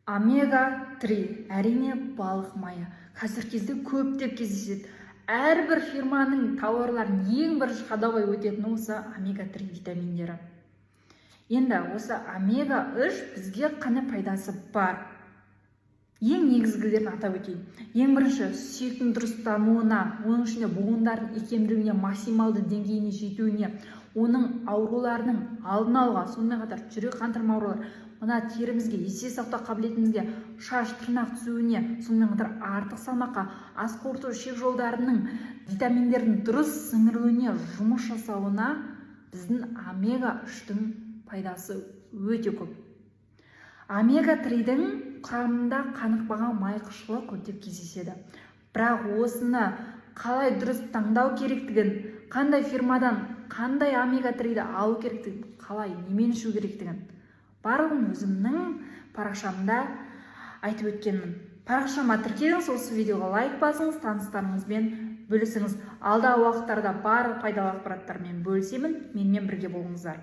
Омега 3, әрине, балық майы қазіргі кезде көптеп кездеседі. Әрбір фирманың тауарларын ең бірінші ходовой өтетіні осы омега 3 витаминдері. Енді осы омега 3 бізге қандай пайдасы бар? Ең негізгілерін атап өтейін. Ең бірінші, сүйектің дұрыс дамуына, оның ішінде буындардың икемділігіне, максималды деңгейіне жетуіне, оның ауруларының алдын алуға, сонымен қатар жүрек қан тамыр аурулар, мына терімізге, есте сақтау қабілетімізге, шаш, тырнақ түсуіне, сонымен қатар артық салмаққа, ас қорыту, ішек жолдарының витаминдердің дұрыс сіңірілуіне, жұмыс жасауына біздің омега 3-тің пайдасы өте көп. Омега 3-дің құрамында қанықпаған май қышқылы көптеп кездеседі. Бірақ осыны қалай дұрыс таңдау керектігін, қандай фирмадан қандай омега 3-ді алу керектігін, қалай, немен ішу керектігін, барлығын өзімнің парақшамда айтып өткенмін. Парақшама тіркеліңіз, осы видеоға лайк басыңыз, таныстарыңызбен бөлісіңіз. Алдағы уақыттарда барлық пайдалы ақпараттармен бөлісемін. Менімен бірге болыңыздар.